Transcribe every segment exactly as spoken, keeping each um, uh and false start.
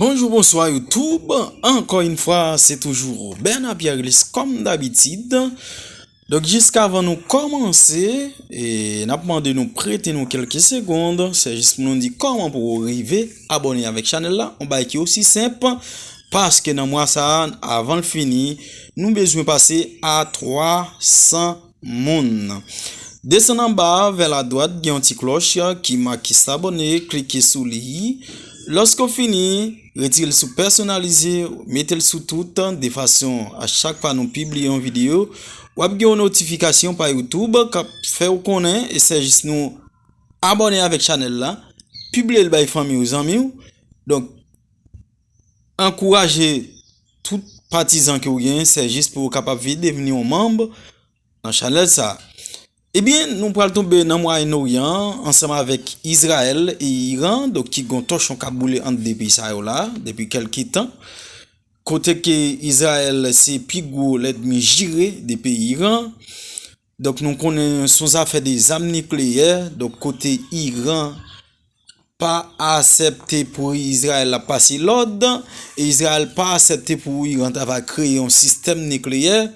Bonjou, bonswa YouTube. Ankò yon fwa, se toujou Bernard Pierre Ellis kòm dabitid. Donk, jiskavan nou kòmanse, e n ap mande nou prete nou kèlke segonn, se jis pou nou di kòman pou w rive abòne avèk chanèl la, yon bagay ki osi senp, paske nan mwa sa a, avan l fini, nou bezwen pase a twa san moun. Desann anba a, vè ladwat, gen yon ti klòch ki make s'abonner, klike sou li. Lòske w fini, retire l sou pèsonalize, mete l sou tout, de fason a chak fwa nou pibliye yon videyo, w ap gen yon notifikasyon pa YouTube k ap fè w konnen, e se jis nou abòne avèk chanèl la, pibliye l bay fanmi w, zanmi w. Donk, ankouraje tout patizan ke w gen, se jis pou w kapab vin devni yon manm nan chanèl sa. Ebyen, nou pral tonbe nan Mwayen Oryan an, ansanm avèk Izrayèl e Iran, donk ki gon tòchon k ap boule ant de peyi sa yo la, depi kèlke tan. Kote ke Izrayèl se pi gwo lènmi jire de peyi Iran. Donk, nou konnen se yon zafè de zam nikleyè, donk kote Iran pa aksepte pou Izrayèl ap pase lòd, e Izrayèl pa aksepte pou Iran ta va kreye yon sistèm nikleyè.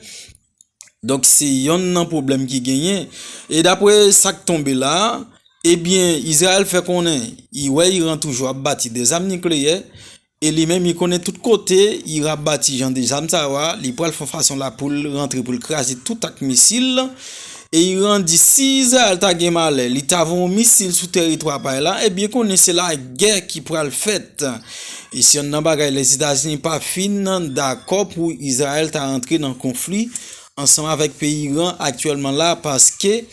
Donk, se yonn nan pwoblèm ki genyen. E dapre sa k tonbe la, ebyen, Izrayèl fè konnen, li wè Iran toujou ap bati de zam nikleyè, e li menm, li konnen tout kote Iran ap bati jan de zam sa yo a, li pral fè fason la pou l rantre, pou l kraze tout ak misil. E Iran di, si Izrayèl ta gen malè, li ta voye yon misil sou teritwa pa l la, ebyen, konnen se lagè ki pral fèt. E se yonn nan bagay Lèzetazini pa fin dakò pou Izrayèl ta rantre nan konfli ansanm avèk peyi Iran aktyèlman la, paske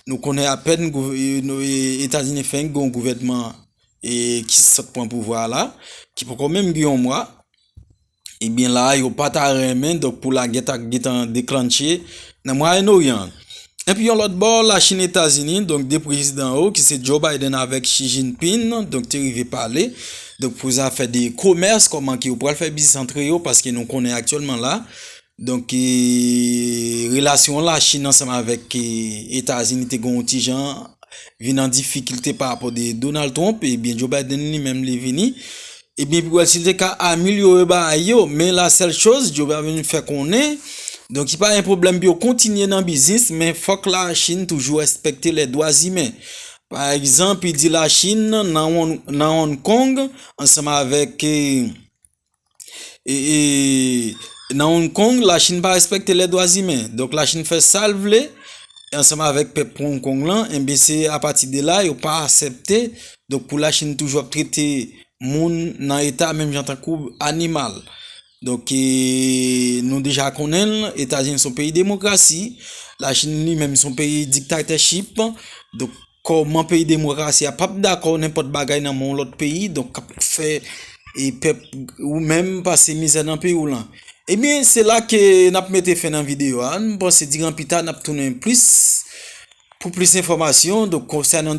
nou konnen apèn gouv-, e, nou, e, Etazini fenk gen yon gouvènman, e, ki sot pran pouvwa a la, ki poko menm gen yon mwa. Ebyen la, yo pa ta renmen, donk, pou lagè ta gentan deklannche nan Mwayen Oryan. Epi yon lòt bò, Lachin, Etazini, donk, de prezidan yo, ki se Joe Biden avèk Xi Jinping, donk, te rive pale, donk, pou zafè de komès, kòman ke yo pral fè biznis antre yo, paske nou konnen aktyèlman la, donk, e, relasyon Lachin ansanm avèk, e, Etazini te gen yon ti jan vin an difikilte pa rapò de Donald Trump, ebyen Joe Biden li menm li vini, ebyen pou wè si l te ka amelyore bagay yo, men la sèl choz Joe Biden fè konnen, donk li pa gen pwoblèm pou yo kontinye nan biznis, men fòk Lachin toujou respekte lè dwa imen. Pa egzanp, li di Lachin nan Hong, nan Hong Kong, ansanm avèk, e, e, e, nan Hong Kong, Lachin pa respekte lè dwa imen. Donk, Lachin fè sa l vle, ansanm avèk pèp Hong Kong lan, enben, se apati de la, yo pa aksepte, donk, pou Lachin toujou ap trete moun nan eta menm jan tankou animal. Donk, e, nou deja konnen l, Etazini se yon peyi demokrasi, Lachin li menm se yon peyi diktatèchip. Donk, kòman peyi demokrasi a p ap dakò nenpòt bagay nan men yon lòt peyi, donk k ap fè, e, pèp ou menm pase mizè nan peyi w lan. Ebyen, se la ke n ap mete fen nan videyo a. M panse diran pita n ap tounen plis pou plis enfòmasyon, donk konsènan de,